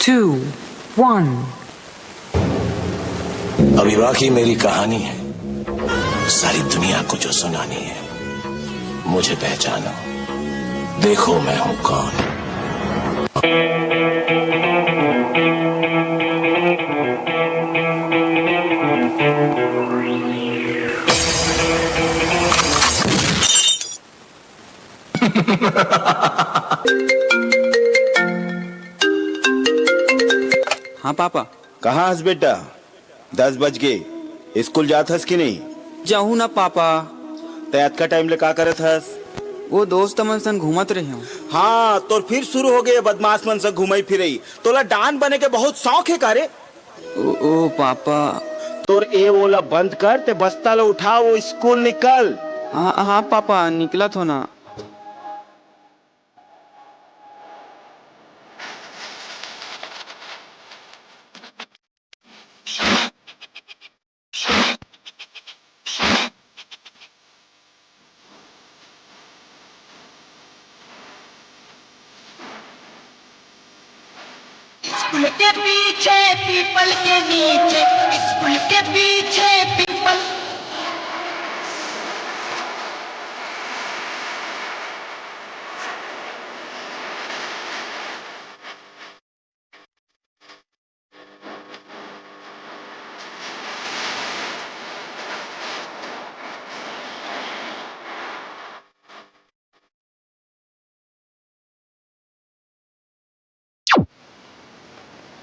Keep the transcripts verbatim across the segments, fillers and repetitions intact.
two, one. अभी बाकी मेरी कहानी है, सारी दुनिया को जो सुनानी है। मुझे पहचानो, देखो मैं हूं कौन। हाँ पापा। कहाँ हस बेटा? दस बज गे। स्कूल जात हस कि नहीं? जाहूँ ना पापा। तै अतका टाइम ले का करत हस? वो दोस्त मन संग घूमत रहे हूँ। हाँ, तोर फिर शुरू हो गए बदमाश मन संग घूमई फिरई। तोला डान बने के बहुत शौक है का रे? ओ, ओ पापा। तोर ए ओला बंद कर, ते बस्ता ला उठा, वो स्कूल निकल। हाँ, हाँ पापा, निकलत हो ना। स्कूल के पीछे पीपल के नीचे, स्कूल के पीछे पीपल।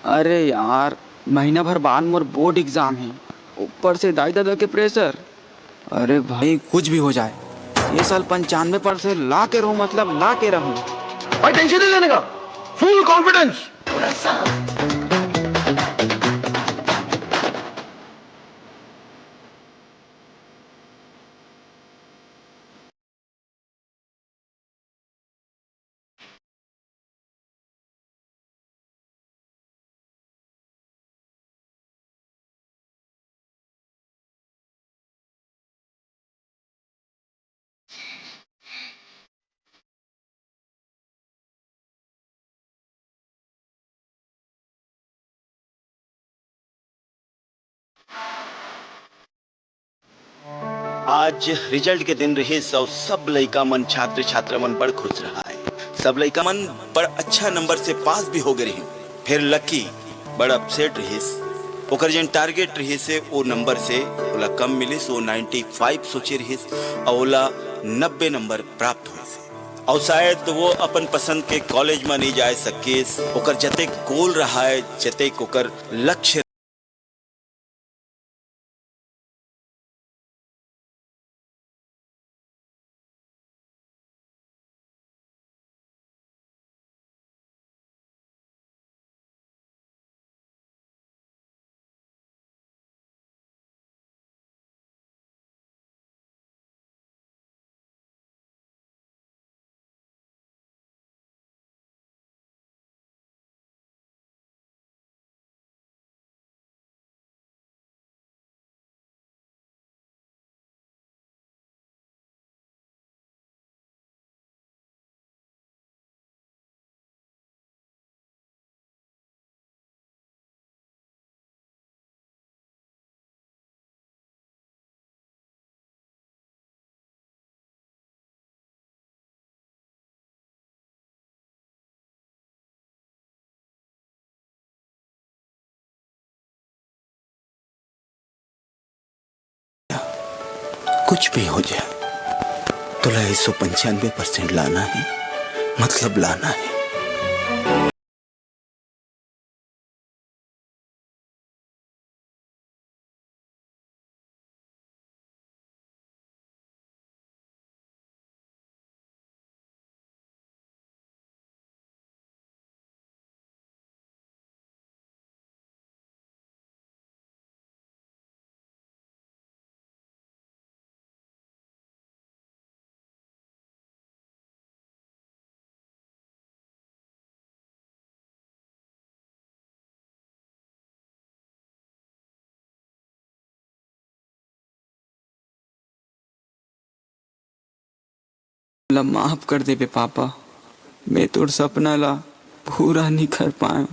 अरे यार, महीना भर बाद मोर बोर्ड एग्जाम हे, ऊपर से दाई ददा के प्रेशर। अरे भाई, कुछ भी हो जाए, ये साल पंचानवे परसेंट ला के रहूं, मतलब ला के रहूं। भाई, टेंशन नहीं लेने का, फुल कॉन्फिडेंस। आज रिजल्ट के दिन रिहिस अउ सब लइका मन, छात्र छात्रा मन बड़ खुश रहाय। सब लइका मन बड़ अच्छा नंबर से पास भी हो गे रिहिन। फेर लकी बड़ अपसेट रिहिस। ओकर जेन टारगेट रिहिस हे, ओ नंबर से ओला कम मिलिस। ओ नाइंटी फाइव सोचे रिहिस अउ ओला नब्बे नंबर प्राप्त होइस हे। अउ शायद वो अपन पसंद के कॉलेज म नइ जाय सकिस। ओकर जतेक गोल रहाय, जतेक ओकर लक्ष्य कुछ भी हो जाए, तोला एक सौ पंचानवे परसेंट लाना है, मतलब लाना है। ला माफ कर देबे पापा, मैं तोर सपना ला पूरा नहीं कर पाए।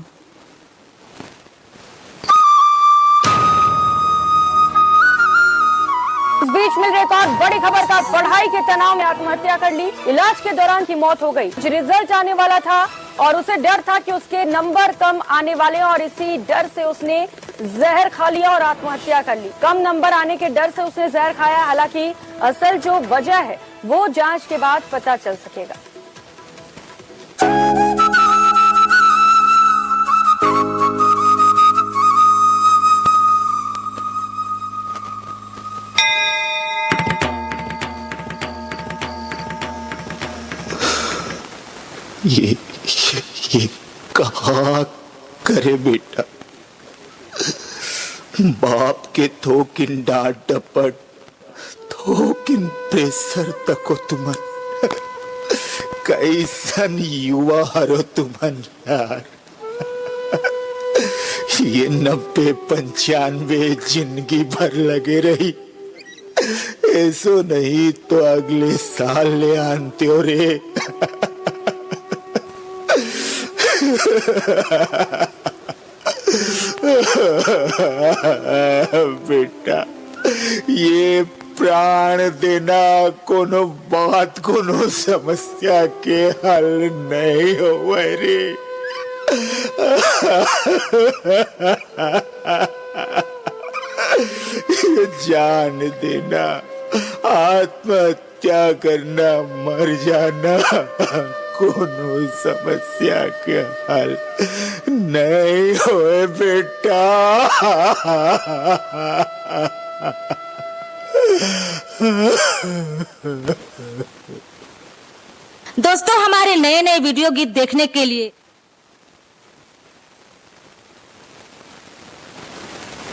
मिल रही एक और बड़ी खबर का, पढ़ाई के तनाव में आत्महत्या कर ली, इलाज के दौरान की मौत हो गई। आज रिजल्ट आने वाला था और उसे डर था कि उसके नंबर कम आने वाले हैं और इसी डर से उसने जहर खा लिया और आत्महत्या कर ली। कम नंबर आने के डर से उसने जहर खाया। हालांकि असल जो वजह है वो जांच के बाद पता चल सकेगा। ये ये, ये कहा करे बेटा, बाप के थोकिन डांट डपट, थोकिन प्रेशर तको तुमन कैसन युवा हरो तुमन यार। ये नब्बे पंचानवे जिंदगी भर लगे रही, ऐसो नहीं तो अगले साल ले आनते हो रे। बेटा, ये प्राण देना कोनो बात, कोनो समस्या के हल नहीं होवे रे। ये जान देना, आत्महत्या करना, मर जाना, कोनो समस्या के हल नहीं होए बेटा। दोस्तों, हमारे नए नए वीडियो गीत देखने के लिए